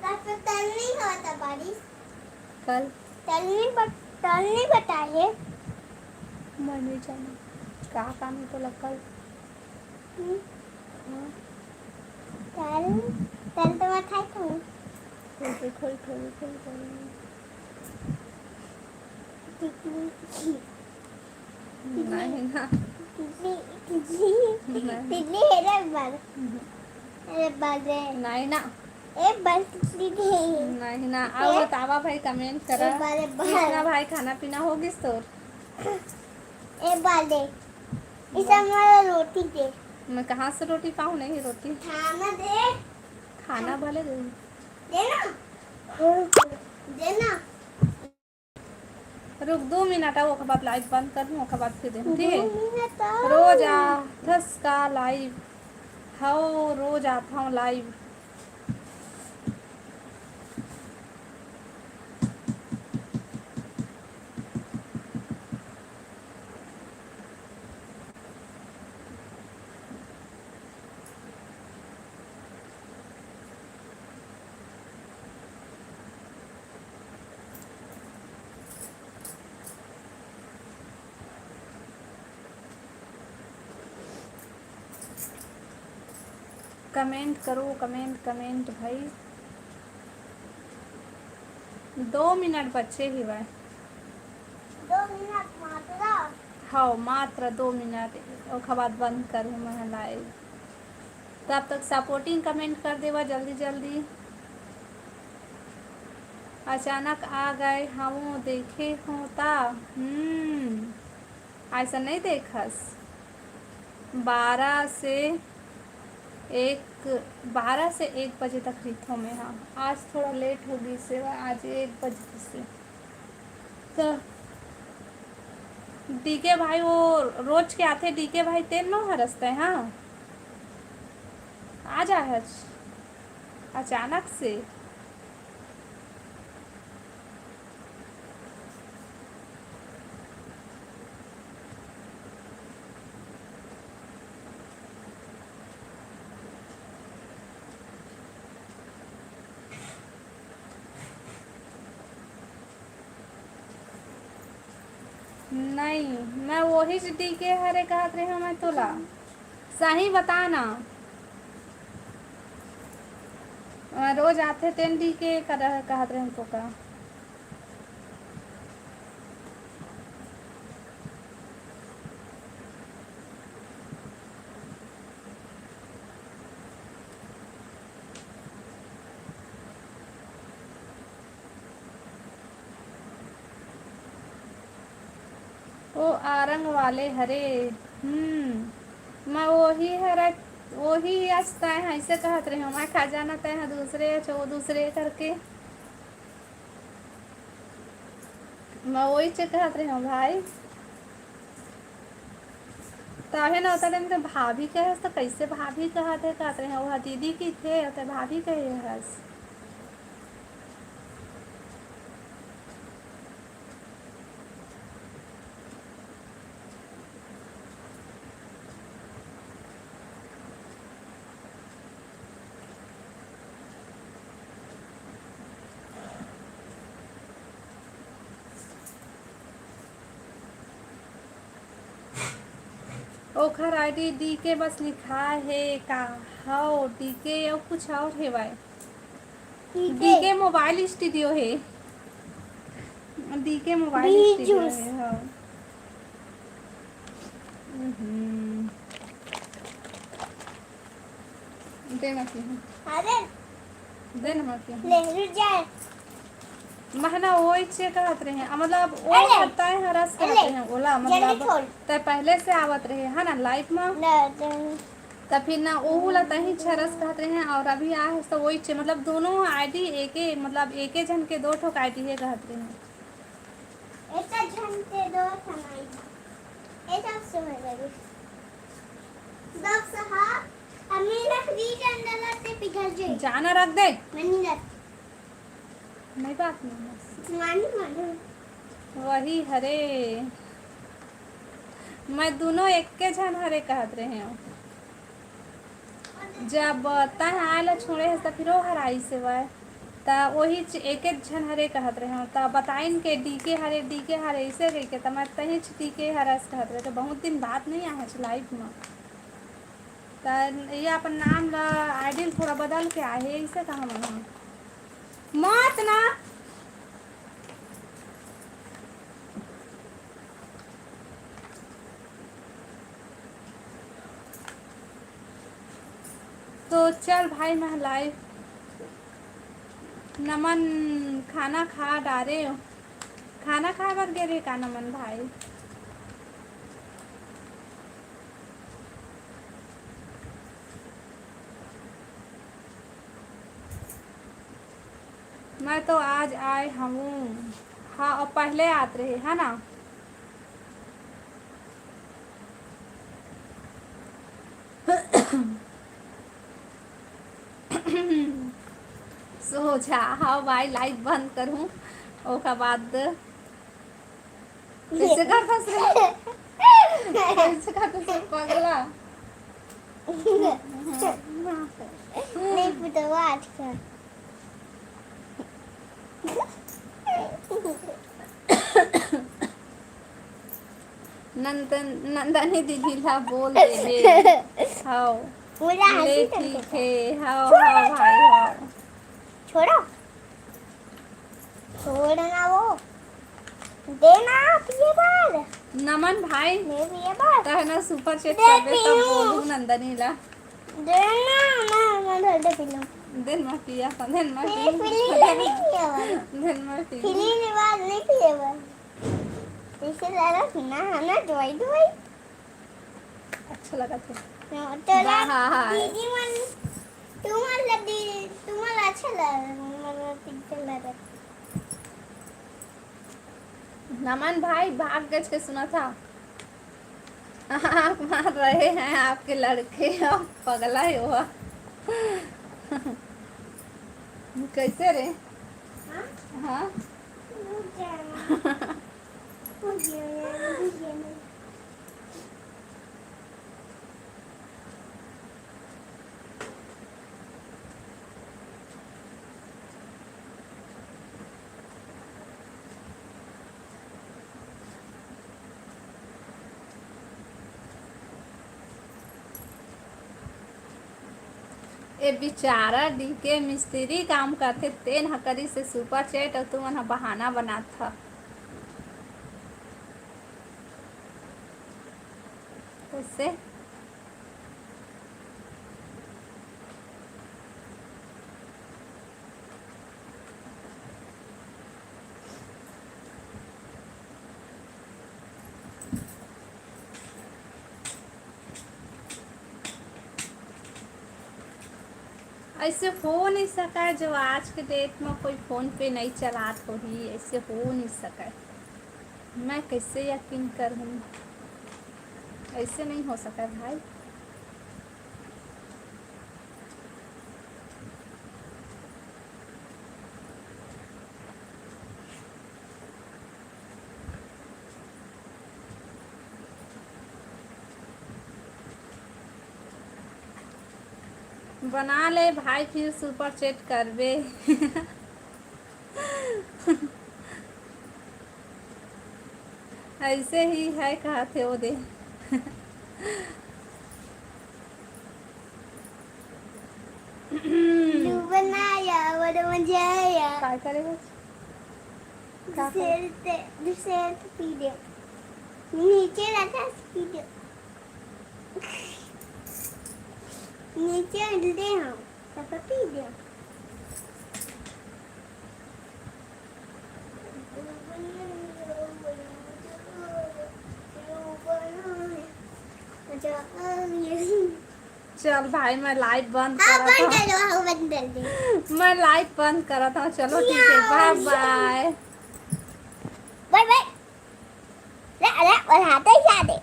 कल तो तल नहीं हुआ था बारिश। कल? तल नहीं बट-, तल नहीं बताए। मैं नहीं जाना। का काम है तो लगल? हम्म। हाँ। तल, तल तो मैं खाई थी। खोल, खोल, खोल, खोल, खोल। टिकली। नहीं ना। टिकली, टिकली, नहीं। टिकली है रे बाल। हम्म। अरे बाल रे। नहीं ना। ए बाल टिकली दे। नहीं ना। आओ ए? बतावा भाई, कमेंट करा। ए बाल, ए बाल। कृष्णा भाई, खाना पीना हो गिस तोर? ए बाल दे। इसे हमारा रोटी दे। मैं कहाँ से रोटी पाऊँ? नहीं रोटी। खाना दे। खाना भले दे। दे ना। दे ना। रुक, दो मिनट, ओकर बाद लाइव बंद कर दूँ, ओकर बाद फिर देखूँ, ठीक है? दो मिनट और। रोज आथस का लाइव? हव, रोज आथव लाइव। कमेंट करो, कमेंट, कमेंट भाई। दो मिनट बचे ही भाई। दो मिनट मात्र? हव, मात्र दो मिनट, ओकर बाद बंद करूँ मैं लाइव। तब तक सपोर्टिंग कमेंट कर देवा जल्दी जल्दी। अचानक आ गए हवं, देखे हो ता। हम्म, ऐसा नहीं देखस। बारह से एक, बारह से एक बजे तक रहिथों मैं। हाँ, आज थोड़ा लेट हो गई से, आज एक बजे से। तो डीके भाई वो रोज के आथे, डीके भाई तेन नो हरसते, हाँ, आ जा हच अचानक से। नहीं, मैं वही डीके हरे कहत रहे हूँ मैं तोला। सही बता ना। मैं रोज आथे तेन डीके कर-, कहत रहे हूँ तो का। ओ आरंग वाले हरे। हम्म, मैं वही हरा, वही अस तैं ह, ऐसे कहत रहे हो। मैं का जाना तैं ह दूसरे अच, वो दूसरे करके। मैं वही च कहत रहे हो भाई। तभे ना होता टाइम तो भाभी कहे हस, तो कैसे भाभी कहत है, कहत रहे हो, वह दीदी की थे, तो भाभी कहे हस। ओखर आईडी डीके बस लिखा हे का? हव, डीके अउ कुछ और हेवय। डीके मोबाइल स्टूडियो हे। डीके मोबाइल स्टूडियो हे, हाँ। हम्म। दे ना पीहूँ। अरे। दे ना पीहूँ। ले, रुक जाए। महना ओइचे कहत रहे, मतलब, ओ अरे। तय हरस कहत अरे। रहे, ओला, जल्दी मतलब, छोड़। तय पहले से आवत रहे, है ना, लाइफ में। ना, ना। त फिर ना ओहू ला तही छरस कहत रहे, और अभी आ है तो वही छे, मतलब दोनों आईडी एके, मतलब एके झन के दो ठोक आईडी है कहत रहे। एका झन के दो ठन आईडी। ए सब सुन लगे। दस हा, अमीर रख दी डंडा से पिघल जाए। जाना रख दे। मनी रख। नहीं बात नहीं है। मानी, मानी। वही हरे। मैं दोनों एक्के झन हरे कहत रहे हूँ। जब तैं आए ला छोड़े हस, त फिर ओ हराइस हेवय। त ओही च-, एके झन हरे कहत रहे हूँ। त बताइन के डीके हरे, डीके हरे, इसे कहिके। त मैं तहीच डीके हरस कहत रहे। त बहुत दिन बाद नहीं आए हस लाइफ में। त ये अपन नाम ला, आईडी ल थोड़ा बदल के आहे, इसे कहा मैं हूँ। मत ना। तो चल भाई, मैं लाइव नमन खाना खा डारे। खाना खाए बर गे रहे का नमन भाई? मैं तो आज आए हूँ। हाँ, और पहले आत रहे, है ना? सोझा, हाँ भाई, लाइव बंद करूँ, ओकर बाद कैसे करथस रे? कैसे करथस रे पगला? नहीं, पुतवा आज का। नंदन, नंदनी दीदी ला बोल देबे। हव। पूरा ले, हंसी ठीक हे। हव, हव भाई, हव। छोड़ो। छोड़ ना वो। दे ना पिए बर। नमन भाई, मैं पिए बर। तह ना सुपर चैट दे करबे तब पीऊँ। बोलू नंदनी ला। दे ना, ना, मैं ठंडा पी लूँ। देन मैं पिया, देन मैं मैं पी। पी ली, नहीं पिए बर। देन मैं पी। पी ली, नहीं बात नहीं पिए बर। इसे लगा कि ना, ना, दवाई, दवाई। अच्छा लगा थे। हाँ, तो बाहर। दीदी मन, तुम्हारा दी-, तुम्हारा अच्छा लगा, मतलब, पिक्चर लगा। नमन भाई भाग गज के सुना था। आँख मार रहे हैं आपके लड़के, अब पगला है वो। कैसे रे? हाँ? हाँ? रुक जाना। रुक जाना, रुक जाना। ए बिचारा डीके मिस्त्री काम करथे, तेन ह करिस हे सुपर चैट, अउ तुमन ह बहाना बनात ह। कइसे? ऐसे हो नहीं सकय, जो आज के डेट में कोई फोन पे नहीं चलात होही, ऐसे हो नहीं सकय। मैं कैसे यकीन करहूँ? ऐसे नहीं हो सकय भाई। बना ले भाई, फिर सुपर चैट करबे। ऐसे ही है, कहत हे ओ दे। डूबना आया, बड़ा मजा आया। काय करे बस? का दूसरे ते, दूसरे ते पी दे। नीचे रखा, पी दे। नीचे उल्टे हम, तब पी दे। चल भाई, मैं लाइव बंद हाँ, करत बंद हूँ। कर दो, हाँ, बंद कर दे। मैं लाइव बंद करत हूँ। चलो, ठीक है, बाय बाय। बाय बाय। ले, ले, और हाथ ही जा दे।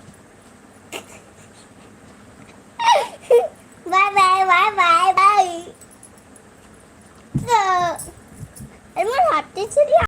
बाय बाय, बाय बाय, बाय। तो, अरे, मैं हाथ ही चली